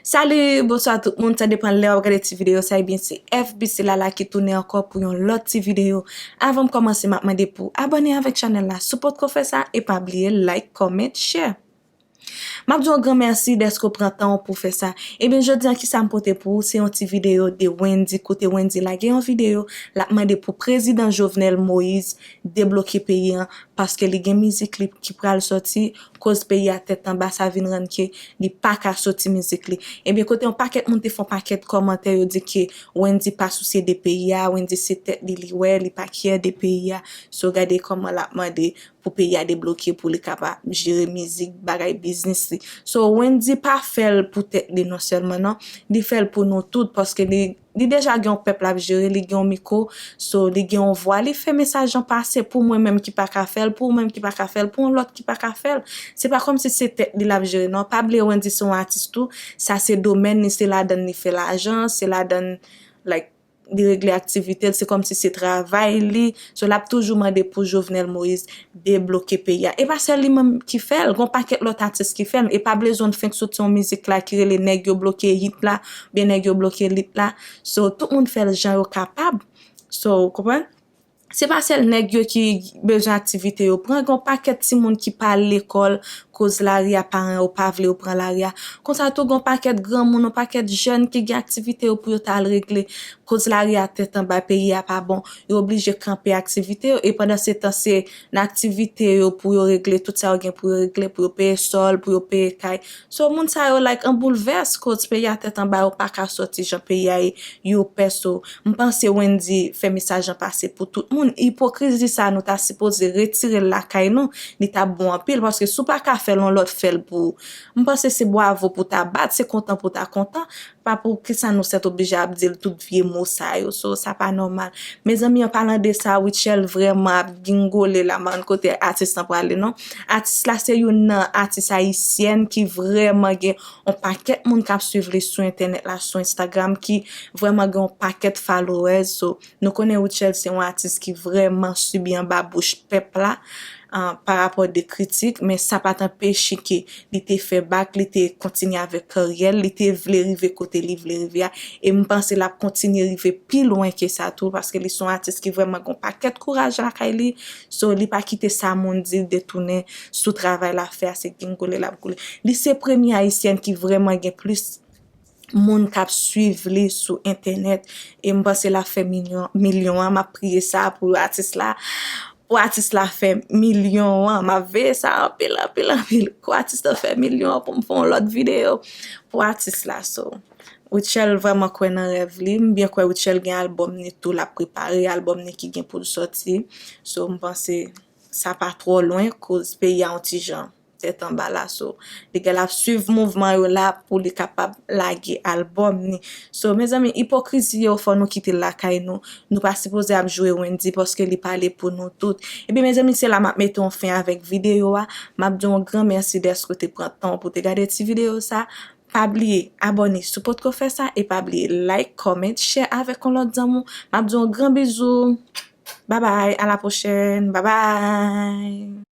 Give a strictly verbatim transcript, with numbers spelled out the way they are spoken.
Salut, bonswa tout moun, sa depann lè w ap gade ti videyo sa, ebyen se F B C Lala ki tounen ankò pou yon lòt ti videyo. Avan m kòmanse, m ap mande pou abòne avèk chanèl la, si w potko fè sa, e pa bliye like, comment, share. M ap di w yon gran mèsi dèske w pran tan w pou w fè sa. Ebyen, jodi a, kisa m pote pou ou? Se yon ti videyo de Wendyy, kote Wendyy lage yon videyo, l ap mande pou prezidan Jovenel Moïse debloke peyi an, paske li gen mizik li ki pral sòti, koz peyi a tèt anba, sa vin rann ke li pa ka soti mizik li. Ebyen, kote yon pakèt moun te fè yon pakèt kòmantè, yo di ke Wendyy pa sousye de peyi a, Wendyy se tèt li li wè, li pa kyè de peyi a. So, gade kòman l ap mande pou peyi a debloke, pou li kapab jere mizik, bagay biznis li. So, Wendyy pa fè l pou tèt li non sèlman, non. Li fè l pou nou tout, paske li, li deja gen yon pèp l ap jere, li gen yon mikwo, so, li gen yon vwa, li fè mesaj lan pase pou mwen menm ki pa ka fè l, pou ou menm ki pa ka fè l, pou yon lòt ki pa ka fè l. Se pa kòmsi se tèt li l ap jere, non. Pa bliye Wendyy se yon atis tou, sa se domèn li, se ladann li fè lajan, se ladann, like, li regle aktivite l, se kòmsi se travay li. So, l ap toujou mande pou Jovenel Moïse debloke peyi a. E pa sèl li menm ki fè l, gon pakèt lòt atis ki fè l. E pa bliye Zone Funk soti yon mizik la ki rele Nèg yo bloke hit la, oubyen Nèg yo bloke lit la. So, tout moun fè l jan yo kapab. So, ou konprann? Se pa sèl nèg yo ki bezwen aktivite yo pran, gon pakèt timoun ki pa al lekòl, koz lari a, paran yo pa vle yo pran lari a. Konsa tou, gon pakèt granmoun, yon pakèt jèn ki gen aktivite yo pou yo ta al regle, koz lari a tèt anba, peyi a pa bon, yo oblije kanpe aktivite yo, e pandan se tan, se nan aktivite yo pou yo regle tout sa yo gen pou yo regle, pou yo peye sòl, pou yo peye kay. So, moun sa yo, like, an boulvès, koz peyi a tèt anba, yo pa ka sòti jan peyi a ye, yo pè. So, m panse Wendyy fè mesaj lan pase pou tout moun. Ipokrizi sa, nou ta sipoze retire l lakay nou, li t ap bon anpil, paske si w pa ka fè l, yon lòt fè l pou ou. M panse se bwavo pou w ta bat, se kontan pou w ta kontan, pa pou kisa nou sètoblije ap di l tout vye mo sa yo. So, sa pa nòmal. Mezanmi, an palan de sa, Rutshelle vrèman ap gingole la, m pa konn kote atis lan prale, non. Atis la se youn nan atis ayisyèn ki vrèman gen yon pakèt moun k ap swiv li sou entènèt la, sou Instagram, ki vrèman gen yon pakèt followers. So, nou konnen Rutshelle se yon atis ki vrèman sibi anba bouch pèp la, ah, pa rapò de kritik, men sa pa t anpeche ke li te fè bak, li te kontinye avèk karyè l, li te vle rive kote li vle rive a. E m panse l ap kontinye rive pi lwen ke sa tou, paske li se yon atis ki vrèman gen yon pakèt kouraj lakay li. So, li pa kite sa moun di l detounen sou travay l ap fè a, se gingole l ap goule. Li se premye ayisyèn ki vrèman gen plis moun k ap swiv li sou entènèt, e m panse l ap fè milyon, milyon an, m ap priye sa pou atis la, pou atis la fè milyon an, m ap veye sa anpil, anpil, anpil, pou atis la fè milyon an, pou m fè yon lòt videyo pou atis la. So, Rutshelle vrèman kwè nan rèv li, m byen kwè Rutshelle gen albòm ni tou, l ap prepare albòm ni ki gen pou l sòti. So, m panse sa pa twò lwen, koz peyi a yon ti jan tèt anba la. So, li gen l ap swiv mouvman yo la pou li kapab lage albòm ni. So, mezanmi, ipokrizi yo, fò nou kite l lakay nou. Nou pa sipoze ap joure Wendyy paske li pale pou nou tout. Ebyen, mezanmi, se la m ap mete yon fen avèk videyo a. M ap di yon gran mèsi dèske w te pran tan pou te gade ti videyo sa. Pa bliye abòne si w potko fè sa, e pa bliye like, comment, share avèk yon lòt zanmi w. M ap di yon gran bizou. Babay, a la pwochèn. Babay.